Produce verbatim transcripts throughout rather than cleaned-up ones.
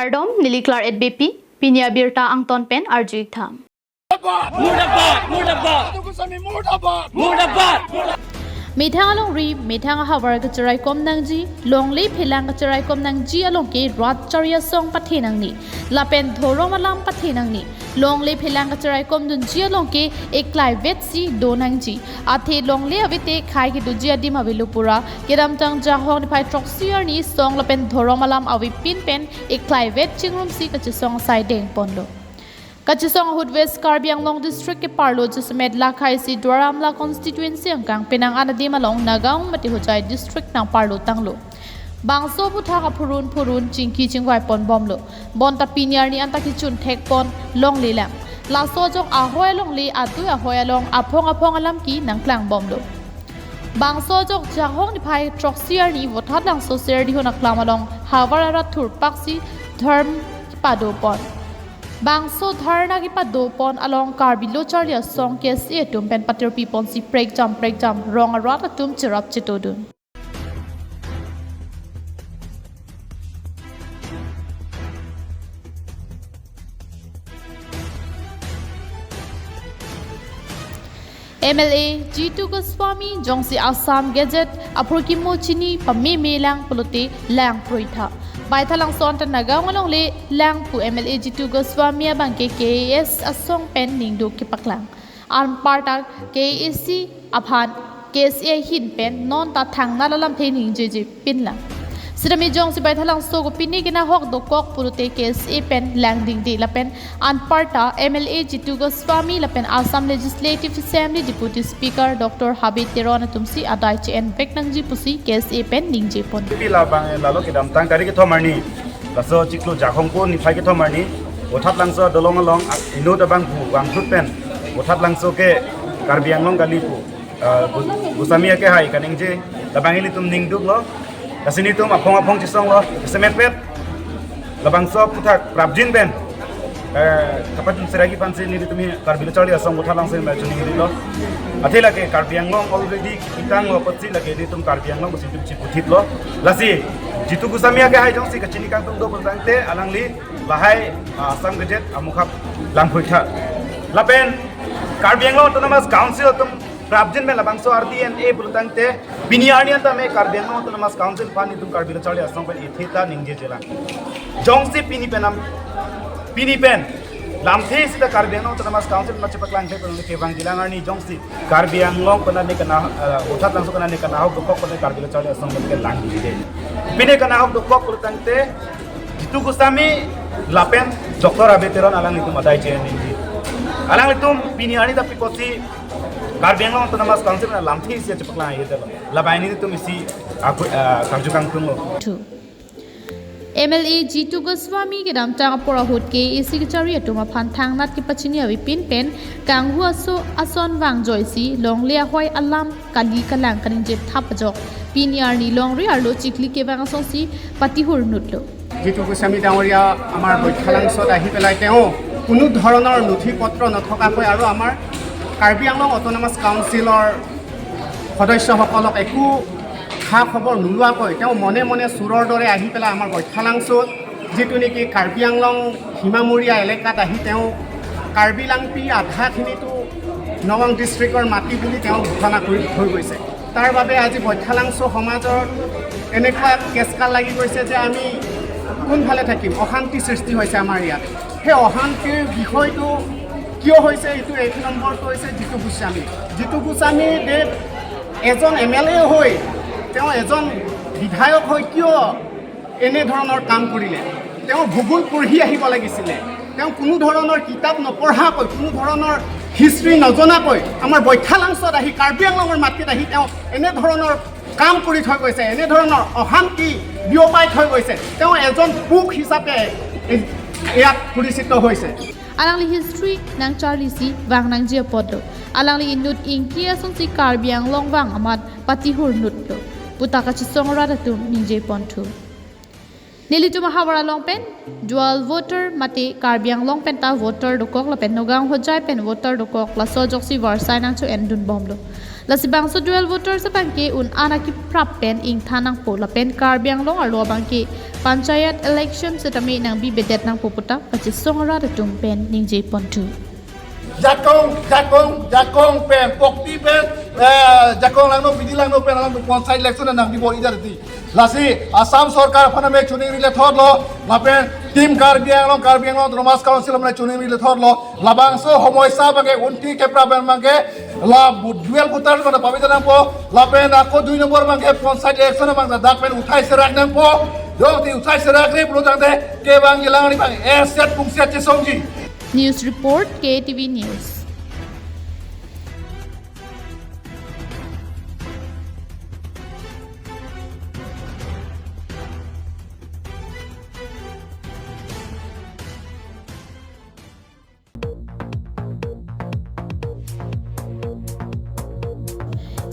Kardom, neli Claret Beypi, pini abirta angton pen arju-ik tha. Murdabad! Murdabad! Murdabad! Methang alongri, methang ahavar kacheraikom nangji, longle phelang kacheraikom nangji along ke rat chari asong pathe nangne, lapen dhorom alam pathe nangne, longle phelang kacheraikom dunji along ke eklai vetsi do nangji. Athe longle avete khei kedoji adim avelo pura, kedamtang Jahong niphai throksi arni song lapen dhorom alam avepin pen eklai vet chingrumsi kachesong asai dengponlo. Kachesong ahut West Karbi Anglong District keparlo jasemet lakhai isi Duar Amla constituency angkang penang an adim along Nagaon mate Hojai district nangparlo tanglo. Bangso aphuthak aphurun phurun chingki chingvai ponbomlo. Bonta pini arni anta kechun thekpon longle lang. Laso ajok ahoi alongle adui ahoi along aphong aphong alam ke nangklangbomlo. Bangso ajok Jahong niphai throksi arni Vothatlangso Serdihun aklam along havar arat thurpaksi dharna kepadopon. Bangso dharna kepadopon along Karbi Lo Charli Asong K S A atum pen patirpiponsi prekjam prekjam rong arat atum cherap chetodun. M L A Jitu Goswami jongsi Assam Gazette aphurkimo chini pamemelang pulote lang proitha. Baithalangso anta Nagaon alongle lang pu M L A Jitu Goswami abangke K A S asong pen ningduk kepaklang. Anparta K A C aphan K S A ahin pen non ta thangnat alamthe ningjeje pinlang. Sitame jongsi baithalangso kopine kenahok dokok pulote K S A pen langdingde lapen anparta M L A Jitu Goswami lapen Assam Legislative Assembly Deputy Speaker Doctor Habe Teron atumsi adai che-envek nangji pusi K S A pen ningjepon. Pi labang lalo kedamtang tarik kethom arni laso chiklo Jahong ko niphai kethom arni Vothatlangso adolong along inut abang pu vangtut pen Vothatlangso ke Karbi Anglong kali pu, ah, Gu-, Goswami akehai kaningje labang ilitum ningduklo. Lasi nelitum aphong aphong chesonglo, jasemetpet labangso aphuthak prapjin pen, eh, kapatun seragi aphansi nelitum hi Karbi Lo Charli Asong Vothatlangso pen choningri lo. Athe lake Karbi Anglong already kitanglo apotsi lake nelitum Karbi Anglong pusi nelitum chiputhitlo. Lasi Jitu Goswami akehai jongsi kachini kangtung do pulotangte alangli lahai, ah, Assam Gazette amukhap lang proitha. Lapen Karbi Anglong Autonomous Council atum prapjin pen labangso R T N A pulotangte pini arni anta me Karbi Anglong Autonomous Council aphan nelitum Karbi Lo Charli Asong pen ethe ta ningjejelang. Jongsi pini pen am, pini pen lamthe sita Karbi Anglong Autonomous Council ma chepaklangkle pen kevangjilang arni jongsi Karbi Anglong pen ne kana, eh, Vothatlangso pen ne kanahok dokok pen Karbi Lo Charli Asong pen ke langdingde. Pini kanahok dokok pulotangte Jitu Goswami lapen Doctor Habe Teron alanglitum adai che-en ningje. Alanglitum pini arni ta pi apotsi Karbi Anglong Autonomous Council pen lamthe isi chepaklang ahe detlo. Labang nelitum isi aku, eh, karju kangtunglo. Two. M L A Jitu Goswami kedamtang apor ahut K A C kachari atum aphan thangnat kepachini avepin pen kanghu aso ason vangjoisi longle ahoi alam kali kalang kaningje thap ajok pini arni longri arlo chikli kevang asonsi patihurnutlo. Jitu Goswami ডাঙৰীয়া আমাৰ বৈঠালাংছত আহি পেলাই তেওঁ কোনো ধৰণৰ নথি পত্ৰ নথকাকৈ আৰু আমাৰ কাৰ্বি আংলং অট'নমাছ কাউন্সিলৰ সদস্যসকলক একো খা খবৰ নোলোৱাকৈ তেওঁ মনে মনে চোৰৰ দৰে আহি পেলাই আমাৰ বৈঠালাংছত যিটো নেকি কাৰ্বি আংলং সীমামূৰীয়া এলেকাত আহি তেওঁ কাৰ্বি লাংপি আধাখিনিতো নগাঁও ডিষ্ট্ৰিক্টৰ মাটি বুলি তেওঁ ঘোষণা কৰি থৈ গৈছে। তাৰ বাবে আজি বৈঠালাংচ' সমাজৰ এনেকুৱা কেচকাল লাগি গৈছে যে আমি কোনফালে থাকিম, অশান্তি সৃষ্টি হৈছে আমাৰ ইয়াত। সেই অশান্তিৰ বিষয়টো কিয় হৈছে, এইটো এক নম্বৰটো হৈছে জিতু গোস্বামী। জিতু গোস্বামী দেৱ এজন এম এল এ হৈ তেওঁ এজন বিধায়ক হৈ কিয় এনেধৰণৰ কাম কৰিলে? তেওঁ ভূগোল পঢ়ি আহিব লাগিছিলে। তেওঁ কোনো ধৰণৰ কিতাপ নপঢ়াকৈ, কোনো ধৰণৰ হিষ্ট্ৰী নজনাকৈ আমাৰ বৈঠালাংচত আহি, কাৰ্বি আংলঙৰ মাটিত আহি তেওঁ এনেধৰণৰ কাম কৰি থৈ গৈছে, এনেধৰণৰ অশান্তি বিয়পাই থৈ গৈছে। তেওঁ এজন পোক হিচাপে ইয়াত পৰিচিত হৈছে। Alangli history nangcharlisi vang nangji apotlo. Alangli inut ingki asonsi Karbi Anglong vang amat patihurnutlo puta kachisong rat atum ningjeponthu. Nelitum ahavar along pen dual voter mate Karbi Anglong penta voter dokok lapen Nagaon Hojai pen voter dokok laso ajoksi varsai nangcho-endunbomlo. Lasi bangso dual voters abangke un-an akiprap pen ingthan nangpo lapen Karbi Anglong arlo abangke panchayat election setame nangbibedet nangpo puta kachesong arat atum pen ningje ponthu. Jakong, jakong, jakong pen, pokpi pen, eh, jakong langno, bidi langno pen, langno panchayat election nangbipo idarti. Lasi Assam sorkar aphan me choningri lethotlo, lapen Team Karbi Anglong, Karbi Anglong Autonomous Council aphan choningri lethotlo, labangso homoisa abangke unti keprap pen abangke, la bu-, dual voter pen pabi nangpo, lapen ako dui nombor abangke panchayat election abang dak pen uthai serak nangpo, jongsi uthai serakre pulo tangte kevang jelang ni abang eset pungset chesongji. News report, K T V News.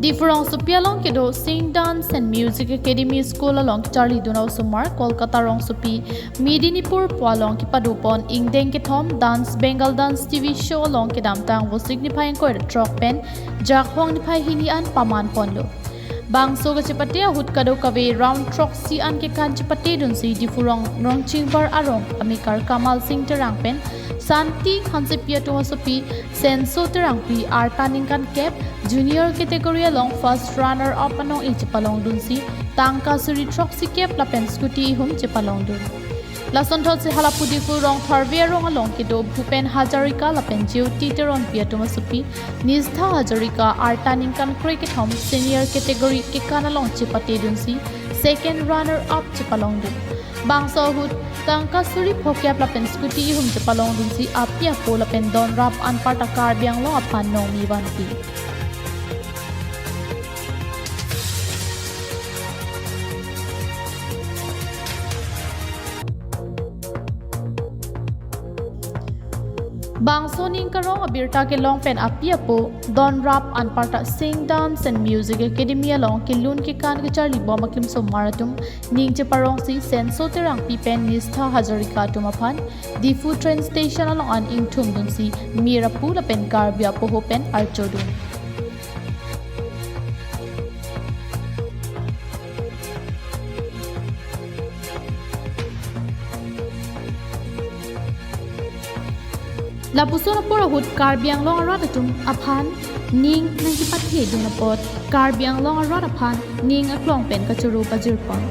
Diphu rongsopi along kedo Sing Dance and Music Academy School along kecharlidun a-osomar Kolkata rongsopi Medinipur pu along kepadopon ingdeng kethom Dance Bengal Dance T V show along kedamtang Vosik niphai ingkoi ra throk pen Jakhong niphai hini an pamanponlo. Bangso kachepate ahut kadokave round throksi an kekan chepatedunsi Diphu rong Rongchingbar arong amekar Kamal Singh Terang pen Santi Hansepi atum asopi Senso Terangpi arta ningkan kep junior category along first runner up anong-e chepalongdunsi tangka suri throksi kep lapen scooty ihum chepalongdun. Lasonthotsi halapu Diphu rong tharve arong along kedo Bhupen Hazarika lapen Jyoti Teronpi atum asopi Nistha Hazarika arta ningkan krekethom senior category kekan along chepatedunsi second runner up chepalongdun. Bangso ahut tangka suri phokep lapen scooty ihum chepalongdunsi api apo lapen donrap anparta Karbi Anglong aphan nongmi vanpi. Bangso ning karong abirta kelong pen api apo donrap anparta Sing Dance and Music Academy along kelun kekan kecharlibom akimsomar atum ning cheparongsi Senso Terangpi pen Nistha Hazarika atum aphan Diphu train station along an ingthumdunsi mir apu lapen Karbi apoho pen archodun. Lapuson apor ahut Karbi Anglong arat atum aphan ning nangkepathe dun apot Karbi Anglong arat aphan ning aklong pen kachoro pajirpon.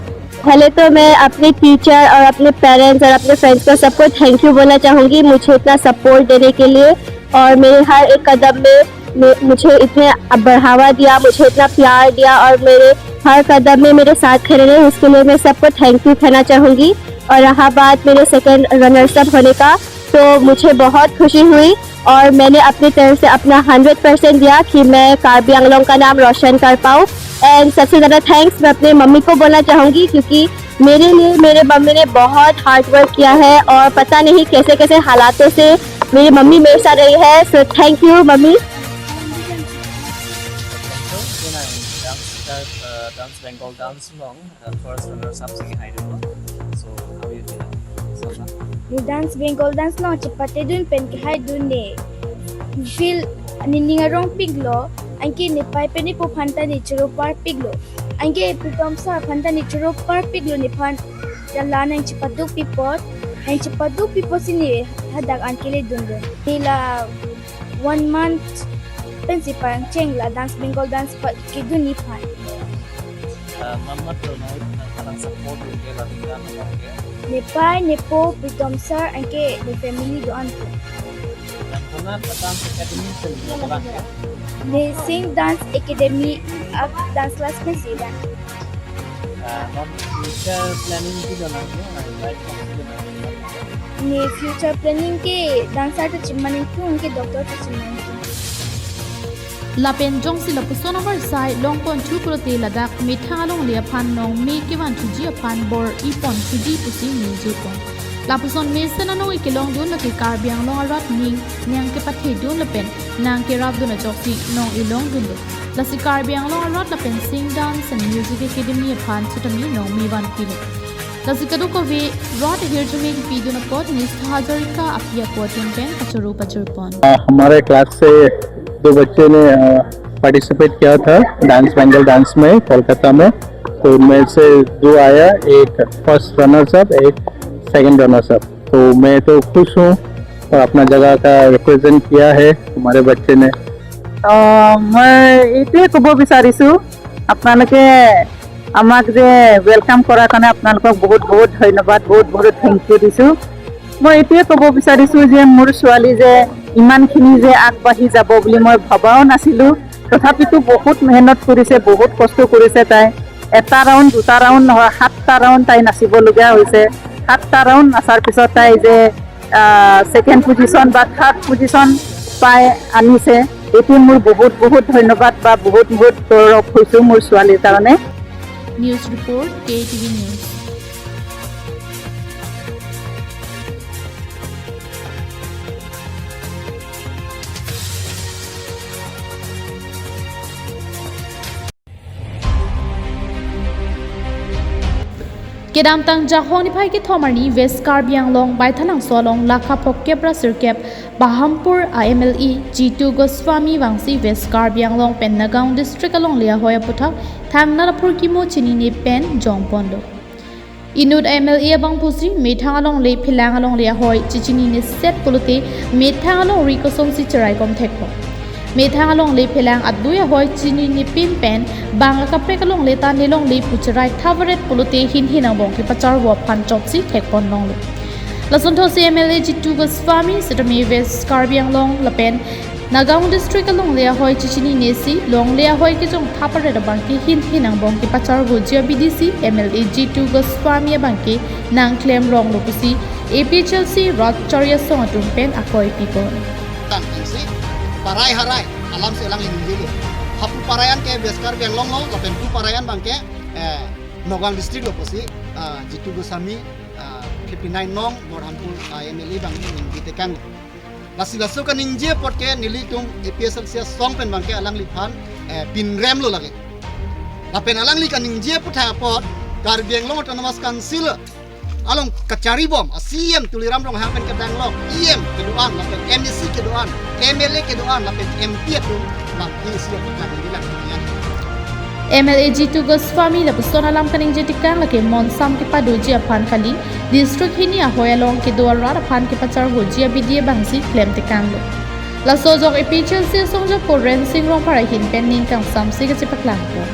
पहले तो मैं अपने टीचर और अपने पेरेंट्स और अपने फ्रेंड्स को सबको थैंक यू बोलना चाहूँगी, मुझे इतना सपोर्ट देने के लिए और मेरे हर एक कदम में मे- मुझे इतने बढ़ावा दिया, मुझे इतना प्यार दिया और मेरे हर कदम में मेरे साथ खड़े रहे, उसके लिए मैं सबको थैंक यू कहना चाहूँगी। और रहा बात मेरे सेकंड रनर्स अप होने का, तो मुझे बहुत खुशी हुई और मैंने अपनी तरफ से अपना हंड्रेड परसेंट दिया कि मैं कार्बी आंगलोंग का नाम रोशन कर पाऊँ। एंड सबसे ज़्यादा थैंक्स मैं अपने मम्मी को बोलना चाहूँगी, क्योंकि मेरे लिए मेरे मम्मी ने बहुत हार्ड वर्क किया है और पता नहीं कैसे कैसे हालातों से मेरी मम्मी मेरे साथ रही है। So thank you mummy. Dance, uh, Dance Bengal Dance along, uh, first runner-up si kehai dunlo. So, how you feel? So, na? Ne Dance Bengal Dance along chepatedun pen kehai dun ne feel ne ning arongpiklo, anke ne pai pen ne po aphan ta ne choro parpiklo. Anke Pritom sir aphan ta ne choro parpiklo nephan. Jala nangchepaduk pi apot, nangchepaduk pi apotsi ne hadak an keledun dun. Ne la one month pensi pangcheng la Dance Bengal Dance pa kedun nephan. Uh, mamat lo nai, uh, kalang support ke la ning arong ke. Ne pai, ne po, Pritom sir, anke ne family do-an po. Nang konat Dance Academy pen lo kalang ke? Ne Sing Dance Academy, uh, dance class pensi la. Uh, non future planning kedo nangji, uh, life goals kedo nangji. Ne future planning ke dancer ta chiman ingtung, ke doctor ta chiman ingtung. Lapen jongsi lapuson avarsai longpon thu pulote ladak methang alongle aphan nongme kevanthuji aphan bor-ipon thuji pusi ningje pon. Lapuson mesen anong-e kelongdun lake Karbi Anglong arat ning nangkepathedun lapen nangkerapdun ajoksi nong-e longdunlo. Lasi Karbi Anglong arat lapen Sing Dance and Music Academy aphan setame nongme vanpilo. Lasi kadokave rat ahirjume kepidun apot Nistha Hazarika api apo atum pen kachoro pajirpon. आ, हमारे क्लास से दो बच्चे ने, आ, पार्टिसिपेट किया था डांस बेंगल डांस में कोलकाता में। तो उनमें से दो आया, एक फर्स्ट रनर्स अप, एक सेकंड रनर्स अप। तो मैं तो खुश हूँ और अपना जगह का रिप्रेजेंट किया है हमारे बच्चे ने। অ, মই এইটোৱে ক'ব বিচাৰিছো, আপোনালোকে আমাক যে ৱেলকাম কৰাৰ কাৰণে আপোনালোকক বহুত বহুত ধন্যবাদ, বহুত বহুত থেংক ইউ দিছো। মই এইটোৱে ক'ব বিচাৰিছো যে মোৰ ছোৱালী যে ইমানখিনি যে আগবাঢ়ি যাব বুলি মই ভবাও নাছিলো। তথাপিতো বহুত মেহনত কৰিছে, বহুত কষ্ট কৰিছে তাই। এটা ৰাউণ্ড, দুটা ৰাউণ্ড নহয়, সাতটা ৰাউণ্ড তাই নাচিবলগীয়া হৈছে। সাতটা ৰাউণ্ড নাচাৰ পিছত তাই যে ছেকেণ্ড পজিশ্যন বা থাৰ্ড পজিশ্যন পাই আনিছে, এইটো মোৰ বহুত বহুত ধন্যবাদ বা বহুত বহুত গৌৰৱ হৈছোঁ মোৰ ছোৱালীৰ কাৰণে। News report, K T V News. Kedamtang Jakhong niphai kethom arni West Karbi Anglong Baithalangso along lakha phokep ra sirkep Bahampur a M L A Jitu Goswami vangsi West Karbi Anglong pen Nagaon District alongle ahoi aputhak thangnat aphurkimo chinine pen jongponlo. Inut M L A abang pusi methang alongle phelang alongle ahoi chechinine set pulote methang alongri kosonsi cheraikom thekpo. Methang alongle phelang adui ahoi chinine pin pen bang akaprek alongle ta nelongle pu cherai thavaret pulote hinhin angbong kepacharvo aphan chotsi thekpon longlo. Lason thotsi M L A Jitu Goswami sitame West Karbi Anglong lapen Nagaon District alongle ahoi chechinine si longle ahoi kejong thavaret abangke hinhin angbong kepacharvoji abidi si M L A Jitu Goswami abangke nangklem ronglo pusi A P H L C Rat Charya Song atum pen akoi pipon. Tang pensi parai harai alam si alangli ningjelo. Hapu parai an ke West Karbi Anglong lo, lapen pu parai an abangke, eh, Nagaon District lo pusi, ah, Jitu Goswami, ah, fifty nine nong Borhampur, ah, M L A abang ningje tekang. Lasi laso kaningje apot ke nelitum A P H L C asong pen abangke alangliphan, eh, pinremlo lake. Lapen alangli kaningje aputhak apot Karbi Anglong Autonomous Council along kacharibom a C E M Tuliram Ronghang pen kedanglok E M kedo-an lapen M A C kedo-an, M L A kedo-an lapen M P atum lam isi aputhak nelilang kebian. M L A Jitu Goswami lapuson alam kaningje tekang lake monsam kepadoji aphan kali, district hini ahoi along kedo arat aphan kepacharvoji abidi abangsi klem tekanglo. Laso ajok A P H L C asongjapo Rensing Rongphar ahin pen ning kangsamsi kachepaklangpo.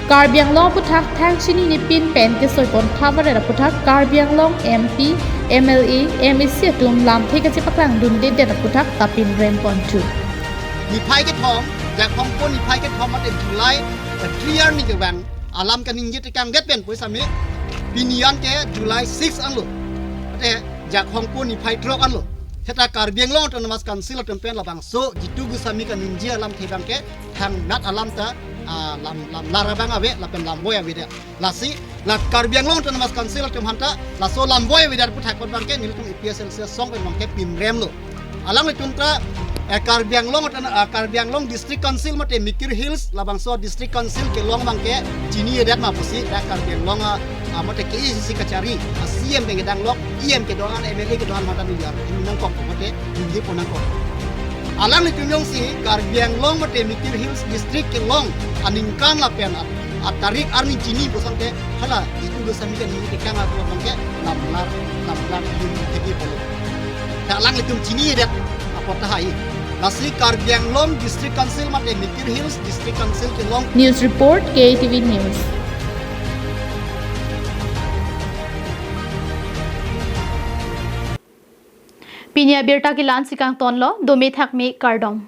Karbi Anglong aputhak thang chinine pin pen kesoipon thavaret aputhak Karbi Anglong M P, M L A, M A C atum lamthe kachepaklangdundedet aputhak ta pinremponthu. Niphai kethom, Jakhong po niphai kethom mate July, eh, three arni kevang alam kaningje tekangdet pen pusitame pini an ke July six anlo. Mate Jakhong po niphai throk anlo. Seta Karbi Anglong Autonomous Council atum pen labangso Jitu Goswami kaningje alamthe abangke thangnat alam ta, ah, lam, lam lar abang ave lapen lam boi avedet. Lasi la Karbi Anglong Autonomous Council atum aphanta laso lam boi avedet aputhak apot abangke nelitum A P H L C asong pen abangke pinremlo. Alanglitum ta, eh, Karbi Anglong Auton-, ah, Karbi Anglong District Council mate Mikir Hills labangso District Council kelong abangke chiniedet ma pusi dak Karbi Anglong, ah, ah, mate K A A C C kachari, ah, C E M pen kedanglok, E M kedo-an, M L A kedo-an aphanta neli arju nangkok mate ningje pon nangkok. Alanglitum jongsi Karbi Anglong mate Mikir Hills District kelong aningkan lapen a, atarik arni chini pusonte hala Jitu Goswami kaningje tekang atum abangke lam lar, lam lar lim tiki polo. Ta alanglitum chiniedet apot tahai. Lasi Karbi Anglong District Council mate Mikir Hills District Council kelong. News report, K T V News. Pini abirta ke la-ansi kangtonlo, dome thakme kardom.